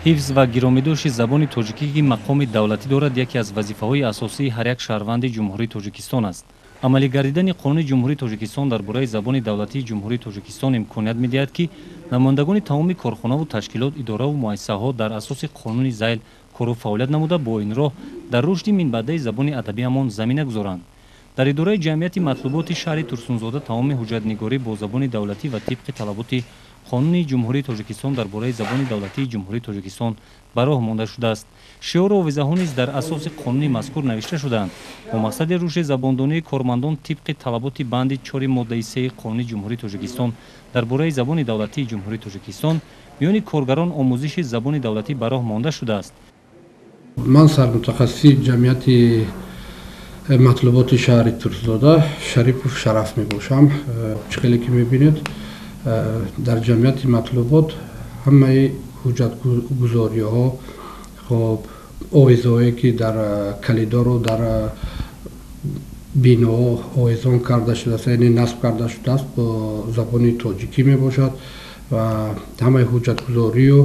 Ҳифз ва гиромидошти забони тоҷикӣ, ки мақоми давлатӣ дорад, яке аз вазифаҳои асосии ҳар як шаҳрванди Ҷумҳурии Тоҷикистон аст. Амалӣ гардидани Қонуни Ҷумҳурии Тоҷикистон дар бораи забони давлатии Ҷумҳурии Тоҷикистон имконият медиҳад, ки намояндагони тамоми корхонаву ташкилот, идораву муассисаҳо дар асоси қонуни зайл кору фаъолият намуда, бо ин роҳ дар рушди минбаъдаи забони адабиамон замина гузоранд. Дар идораи ҷамъияти матлуботи шаҳри Турсунзода тамоми ҳуҷҷатнигорӣ бо забони давлатӣ ва тибқи талаботи Қонуни Ҷумҳурии Тоҷикистон дар бораи забони давлатии Ҷумҳурии Тоҷикистон ба роҳ монда шудааст. Шиору овезаҳо низ дар асоси қонуни мазкур навишта шудаанд. Бо мақсади рушди забондонии кормандон тибқи талаботи банди 4 моддаи 3 Қонуни Ҷумҳурии Тоҷикистон дар бораи забони давлатии Ҷумҳурии Тоҷикистон миёни коргарон омӯзиши забони давлатӣ ба роҳ монда шудааст. Ман сармутахассиси ҷамъияти матлуботи шаҳри Турсунзода Шарипов Шараф мебошам. Чӣ хеле ки мебинед, дар ҷамъияти матлубот ҳамаи ҳуҷҷатгузориҳо, хоб, овезаҳое, ки дар калидору дар биноҳо овезон карда шудааст, яъне насб карда шудааст, бо забони тоҷикӣ мебошад ва ҳамаи ҳуҷҷатгузорию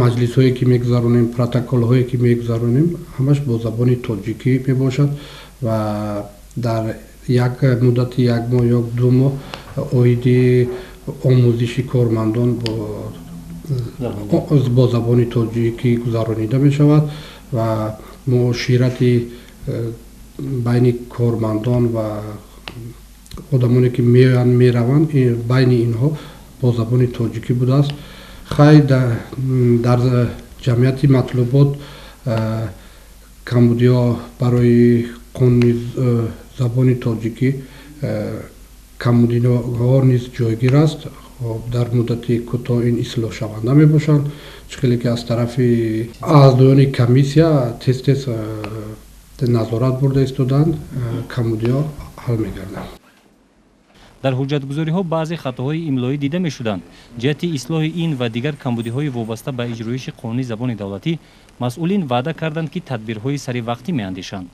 маҷлисҳое, ки мегузаронем, протоколҳое, ки мегузаронем, ҳамаш бо забони тоҷикӣ мебошад ва дар як муддати як моҳ ё 2 моҳ оиди омӯзиши кормандон бо забони тоҷикӣ гузаронида мешавад ва муоширати байни кормандон ва одамоне, ки меоянд, мераванд, байни инҳо бо забони тоҷикӣ будааст. Хай, дар ҷамъияти матлубот камбудиҳо барои қонуни забони тоҷикӣ камбудиҳо низ ҷойгир аст. Дар муддати кӯтоҳ ин ислоҳшаванда мебошанд. Чӣ хеле ки аз тарафи аъзоёни комиссия тез тез назорат бурда истодаанд, камбудиҳо ҳал мегарданд. Дар ҳуҷҷатгузориҳо баъзе хатоҳои имлоӣ дида мешуданд. Ҷиҳати ислоҳи ин ва дигар камбудиҳои вобаста ба иҷроиши қонуни забони давлатӣ масъулин ваъда карданд, ки тадбирҳои саривақтӣ меандешанд.